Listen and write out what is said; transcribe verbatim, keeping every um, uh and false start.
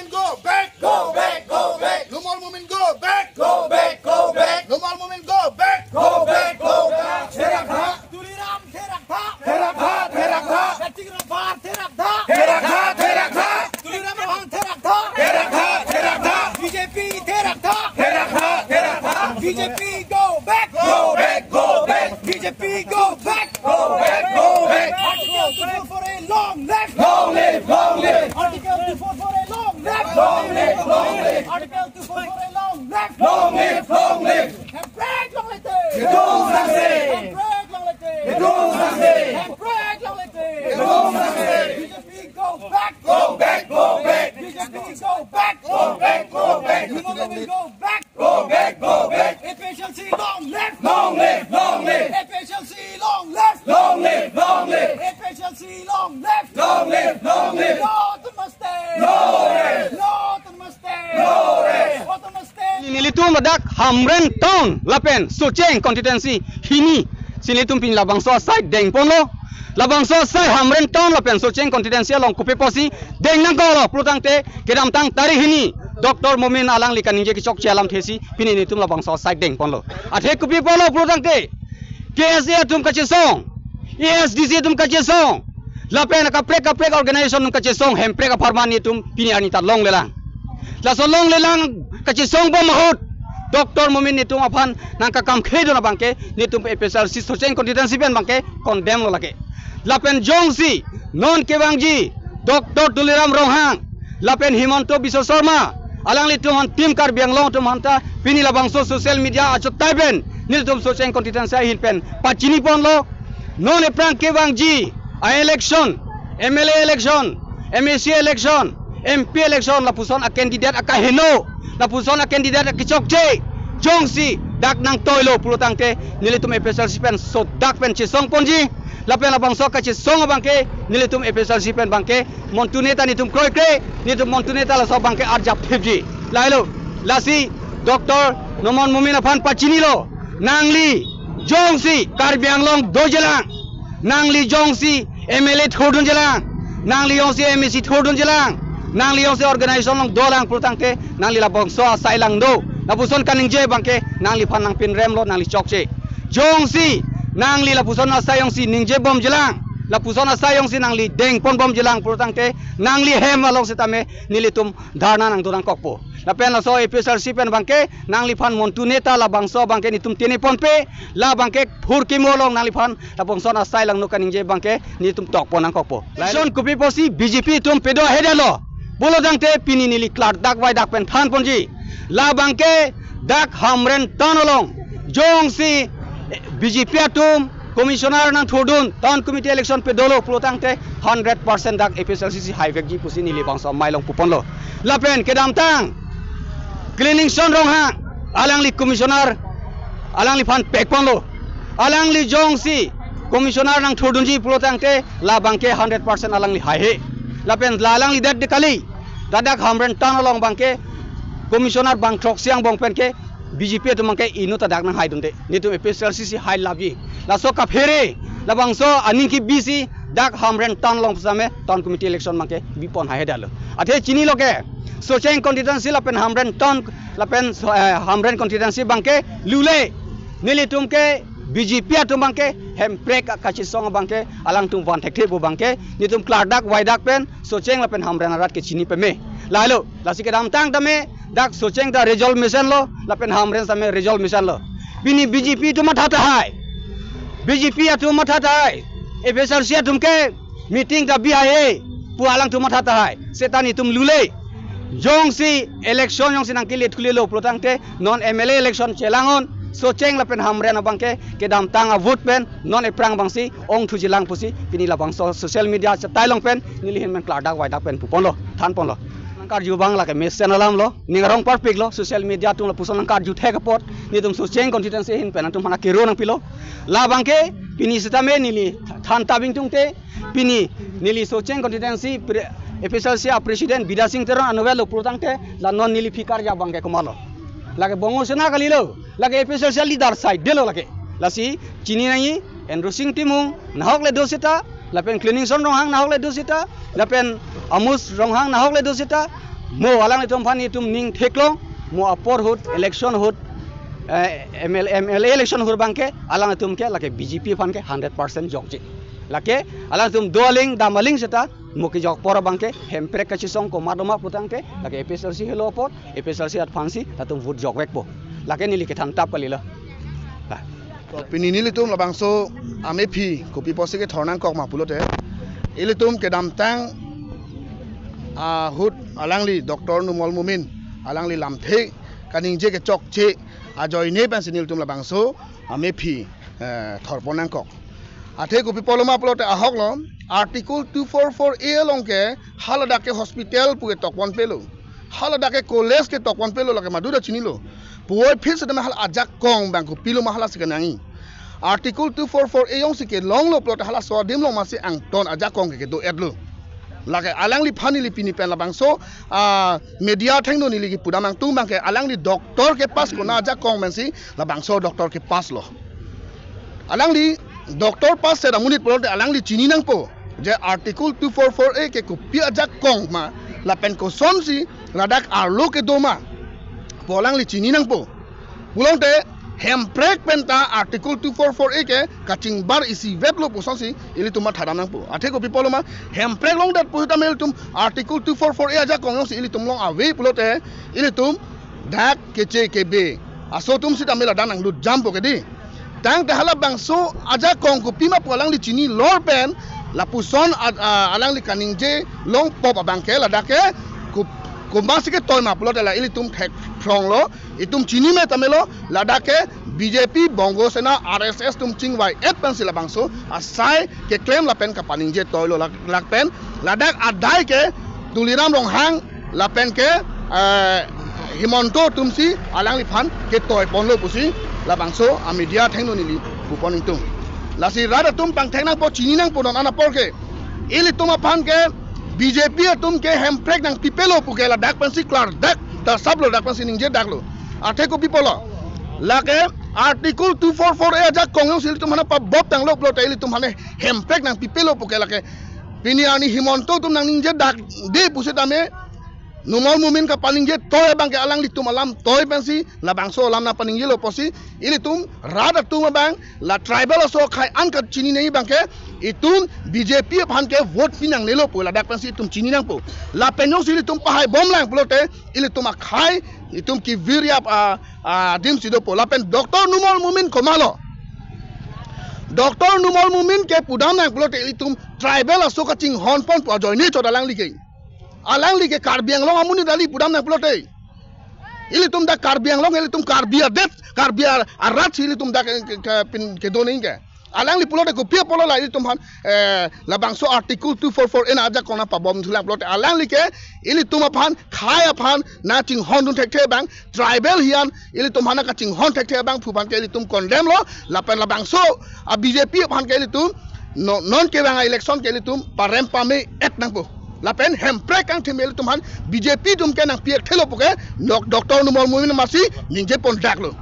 Go back! Go back! Go back! Numal Momin, go back! Go back! Go back! Numal Momin, go back! Go back! Go back! Therak tha! Tuliram therak tha! Therak tha! Therak tha! Kaching Ronghang therak tha! Therak tha! Therak tha! Tuliram Ronghang therak tha! Therak tha! Therak tha! B J P therak tha! Therak tha! Therak tha! B J P go back! Go back! Go back! B J P go back! Go back, go back. Article two four four A long live. Long live, long live. Article two four four A long live. Long live, long live. Article two four four A long live. Long live, long live. Hemprek longle te. Gedung sangse. Hemprek longle te. Gedung sangse. Hemprek longle te. Gedung sangse. B J P go back. Go back, go back. B J P go back. Go back, go back. Numal Momin go back. Go back, go back. A P H L C long live. Long live, long live. A P H L C long live. Long live, long live. A P H L C long live. Long live, long live. No to mistake. No rest. No to mistake. No rest. No to mistake. Nelitum ladak Hamren Town lapen Socheng constituency hini si nelitum pini labangso asai dengponlo. Labangso asai Hamren Town lapen Socheng constituency along kopi apotsi deng nangkoklo pulo tangte kedamtang tarik hini Doctor Momin alangli kaningje kechokche alamthe si pini nelitum labangso asai dengponlo. Athe kopi apotlo pulo tangte K S A atum kachesong, A S D C atum kachesong, lapen kaprek kaprek organization atum kachesong, Hemprek apharman nelitum pini arni ta longlelang. Laso longlelang kachesong bom ahut Doctor Momin nelitum aphan nangkakamkhedun abangke nelitum A P H L C Socheng constituency pen abangke condemn lo lake. Lapen jongsi non kevangji Doctor Tuliram Ronghang lapen Himanta Biswa Sarma alanglitum aphan, Team Karbi Anglong atum aphan ta pini labangso social media achotai pen nelitum Socheng constituency ahin pen pachiniponlo. Non ephrang kevangji a-election, M L A election, M A C election, M P election, lapuson a-candidate akaheno, lapuson a-candidate akechokche jongsi dak nangtoilo pulo tangte nelitum A P H L C pen sodak pen chesongponji. Lapen labangso kachesong abangke nelitum A P H L C pen abangke montune ta nelitum kroikre, nelitum montune ta laso abangke arjap thipji. Lahelo, lasi Doctor Numal Momin aphan pachinilo, nangli jongsi Karbi Anglong dojilang, nangli jongsi M L A thurdunjilang, nangli jongsi M A C thurdunjilang, nangli jongsi organization along dolang pulo tangte nangli labangso asai langno. Lapuson kaningje abangke nangliphan nangpinremlo, nangli chokche. Jongsi nangli lapuson asai jongsi ningjebomjilang, lapuson asai jongsi nangli dengponbomjilang pulo tangte nangli hem along setame nelitum dharna nangdun nangkokpo. Lapen laso A P H L C pen abangke nangliphan montune ta labangso abangke nelitum tiniponpe, la abangke phurkimo along nangliphan labangso asai langno kaningje abangke nelitum tokpon nangkokpo. Election kopi apotsi B J P atum pedo ahedetlo pulo tangte pini neli klardak vaidak pen thanponji. La abangke dak Hamren Town along jongsi B J P atum commissioner nangthurdun, town committee election pedolo pulo tangte hundred percent dak A P H L C si haivekji pusi neli bangso amei along puponlo. Lapen kedamtang Cleaningson Ronghang, alangli commissioner, alangliphan pekponlo. Alangli jongsi commissioner nangthurdunji pulo tangte la abangke hundred percent alangli haihe. Lapen la alangli det de kali, ladak Hamren Town along abangke commissioner bang throksi angbong pen ke B J P atum abangke inut ta dak nanghaidunde. Nelitum A P H L C si hailapji. Laso kaphere, labangso aning kebisi dak Hamren Town along pusitame town committee election abangke bipon haihedetlo. Athe chinilo ke, Socheng constituency lapen Hamren Town lapen so, eh, Hamren constituency abangke lule. Nelitum ke B J P atum abangke Hemprek kachesong abangke alangtum van thekthe pu abangke nelitum klardak vaidak pen Socheng lapen Hamren arat ke chini peme. Lahelo, lasi kedamtang tame dak Socheng ta result mesenlo, lapen Hamren tame result mesenlo. Pini B J P atum matha tahai, B J P atum matha tahai, A P H L C atum ke meeting ta bihaihe pu alangtum matha tahai. Seta nelitum lule. Jongsi election jongsi nangkele thulelo pulo tangte non M L A election chelang-on, Socheng lapen Hamren abangke kedamtang avote pen non ephrang abangsi ongthujilang pusi pini labangso social media achotai along pen neli ahin pen klardak vaidak pen puponlo, thanponlo. Nangkarju abang lake mesen alamlo, ning arong parpiklo, social media atum lapuson nangkarju thek apot nelitum Socheng constituency ahin pen nangtum aphan akero nangpilo. La abangke pini setame neli than tabing tungte, pini neli Socheng constituency pre-, A P H L C a-president Bidya Sing Teron anutvet lo pulo tangte la non neli aphi karja abangke komatlo? Lake Bongo Sena kalilo, lake A P H L C a-leader saidelo lake. Lasi chini nangji, Andrew Sing Timung nahok le do seta, lapen Cleaningson Ronghang nahok le do seta, lapen Amos Ronghang nahok le do seta, Mo alanglitum aphan itum ning theklong, mo apor ahut, election ahut, eh, M L A, M L A election ahut abangke, alanglitum ke lake B J P aphan ke hundred percent jokje. Lake, alanglitum do aling, dam aling seta, mo kejok apor abangke, Hemprek kachesong komat doma putangte, lake A P H L C helo apor, A P H L C aphansi, latum vote jokvekpo. Lake neli kethandap kalilo. Nah. Pini nelitum labangso amephi kopi apotsi kethor nangkok ma pulote, ilitum kedamtang ahut alangli Doctor Numal Momin alangli lamthe kaningje kechokche ajoine pensi nelitum labangso amephi, eh, thorpon nangkok. Athe kopi apotlo ma pulote ahoklo, Article two four four A along ke haladak ke hospital pu ketokponpelo. Haladak ke college ketokponpelo, lake maduta chinilo. Puvoiphit setame hala ajakong abang kopilo ma halasi kenangji. Article two four four A jongsi kelonglo pulote halaso adim along masi angton ajakong ke kedo-etlo. Lake alangliphan neli pini pen labangso, ah, media athengno neli kepudam nangtum abangke alangli doctor kepass kona ajakong pensi labangso doctor kepass lo. Alangli doctor pass seta amonit pulote alangli chini nangpo je Article two four four A ke kopi ajakong ma, lapen kosonsi ladak arlo kedo ma pu alangli chini nangpo. Pulote Hemprek penta Article two four four A ke kachingbar isivet lo pusonsi ilitum mathadam nangpo. Athe kopi apotlo ma, Hemprek longdet pusitame ilitum Article two four four A ajakong jongsi ilitum along ave pulote, ilitum dak keche kebe aso atum sitame ladak nanglut jampo ke dei. Tangte halabangso ajakong kopima pu alangli chini lor pen, lapuson a-, a-, alangli kaningje longpop abangke ladak ke ko-, komatsi ketoi ma pulote la ilitum thekphronglo, itum chini me tamelo, ladak ke B J P, Bongo Sena, R S S atum chingvai-et pensi labangso asai keklem lapen kapaningje toilo lak, lak pen, ladak adai ke Tuliram Ronghang lapen ke, eh, Himanta atumsi alangliphan ketoiponlo pusi labangso amedia athengno neli pupon ingtung. Lasi rat atum pangthek nangpo, chini nangpo non an apor ke. Ilitum aphan ke B J P atum ke Hemprek nangpipelo puke ladak pensi klardak, ta saplo, ladak pensi ningjedaklo. Athe kopi apotlo? Lake Article two four four A ajakong jongsi ilitum aphan pabop tanglo pulote ilitum aphan Hemprek nangpipelo puke lake pini arni Himanta atum nangningjedak dei pusitame, Numal Momin kapaningje toi abangke alanglitum alam toi pensi labangso alam nangpaningjelo pusi, ilitum rat atum abang, la tribal aso akhai an kachininei abangke, itum B J P aphan ke vote pi nangnelo pu ladak pensi itum chini nangpo. Lapen jongsi ilitum pahaibomlang pulote, ilitum akhai, itum kevir-ap a, a, adim si dopo. Lapen Doctor Numal Momin komatlo? Doctor Numal Momin ke pudam nang pulote ilitum tribal aso kachinghonponpo ajoine chot alangli ke. Alangli ke Karbi Anglong amonit kali pudam nang pulote. Ilitum dak Karbi Anglong, ilitum Karbi adet, Karbi a-, arat si ilitum dak ke, ke, ke, pin, kedo nangji ke. Alangli pulote kopi apotlo la ilitum aphan, eh, labangso Article two four four A ajakong nangpabomthulang pulote, alangli ke ilitum aphan, khei aphan nangchinghondun thekthe abang, tribal hian ilitum aphan nangkachinghon thekthe abang pu aphan ke ilitum condemn lo, lapen labangso a B J P aphan ke ilitum no-, non kevang a-election ke ilitum parem pame-et nangpo. Lapen Hemprek kangthim ilitum aphan B J P atum ke nangpi-ekthelo puke, nok Doctor Numal Momin amatsi ningjepondaklo.